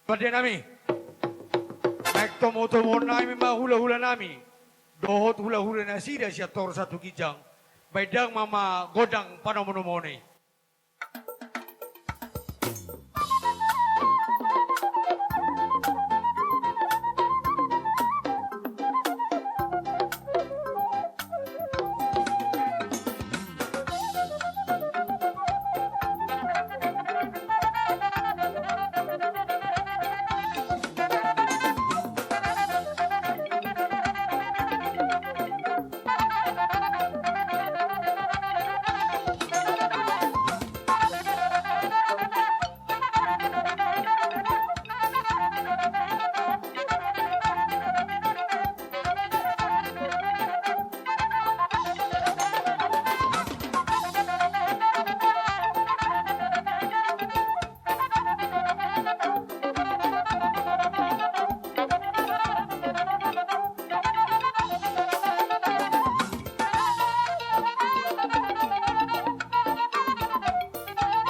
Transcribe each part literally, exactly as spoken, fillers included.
Pande nami, naeng tomo-tomo nami ma hula-hula nami dohot hula-hula nasida sian toru sahat tu ginjang. Baen damang ma gondang panomo-nomoon i.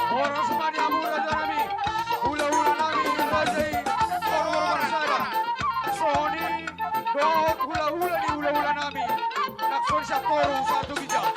Horas ma di hamu raja nami, hula-hula nami di raja i, boru-boru Barsada. Songon i dohot hula-hula ni hula-hula nami, nang songon i sian toru sahat tu ginjang.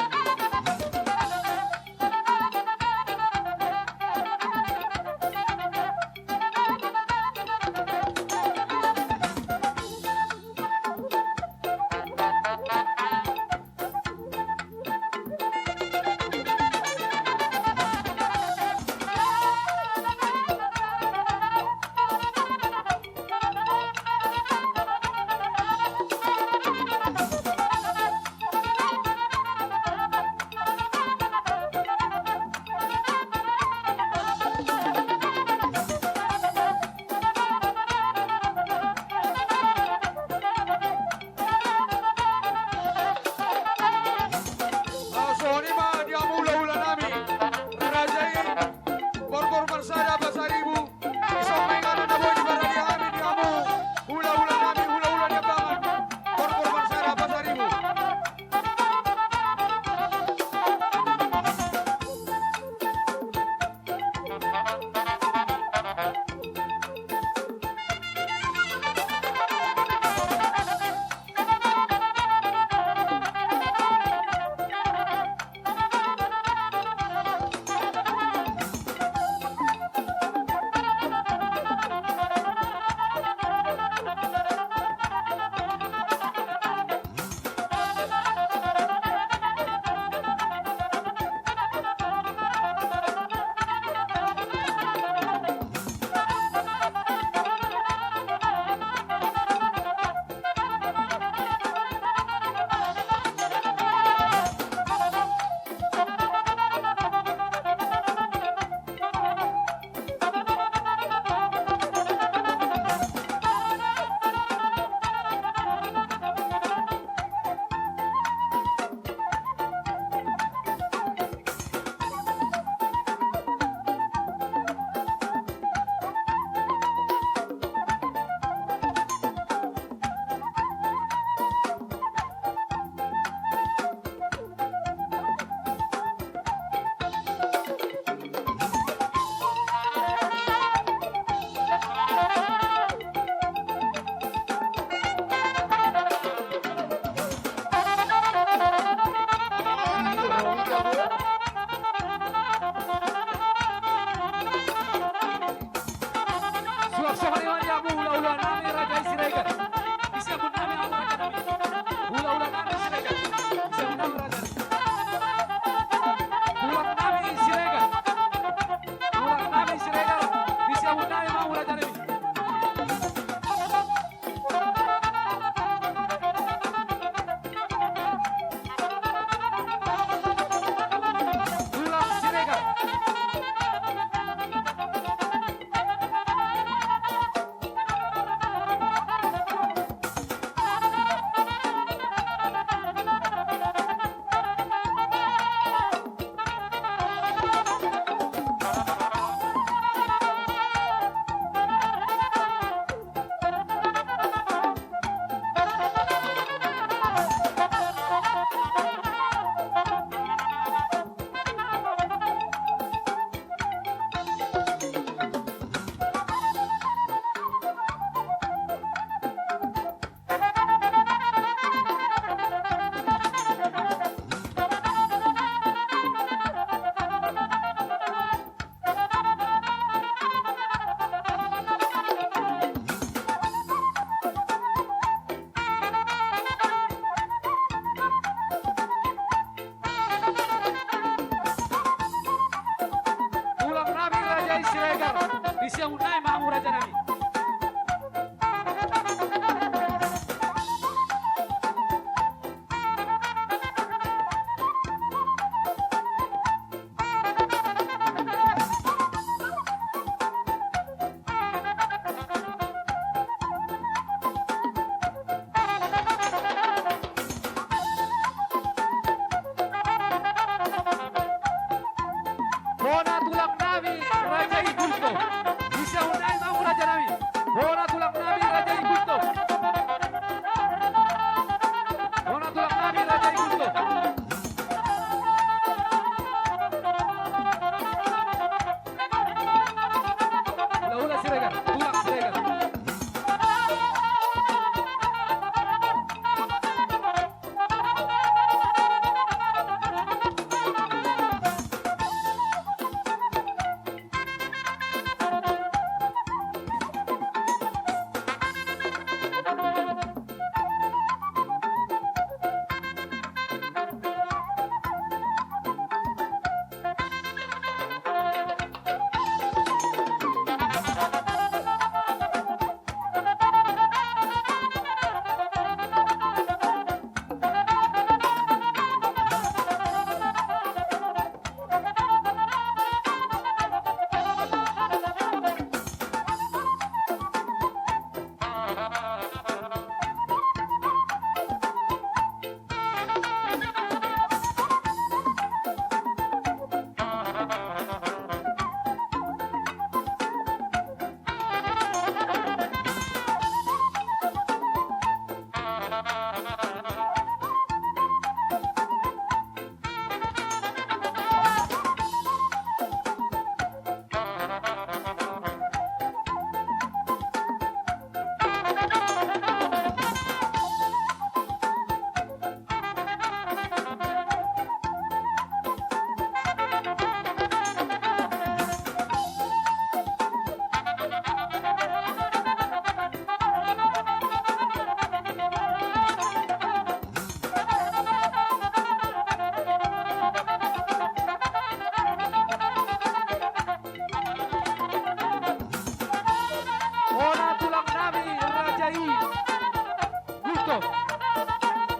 Raja nami. Bona tulang nami, Raja i Gusto. Di siamun nai ma hamu, Raja nami. Bona tulang nami, Raja i Gusto. Bona tulang nami, Raja i Gusto. Hula-hula Siregar, tulang Siregar. Bona tulang nami, Raja i Gusto.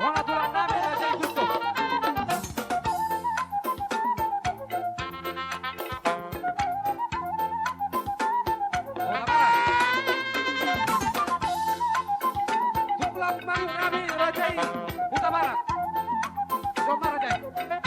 Bona tulang nami, Raja i Gusto. Bona barat. Tulang nami, Raja i Hutabarat. Bona, Raja i.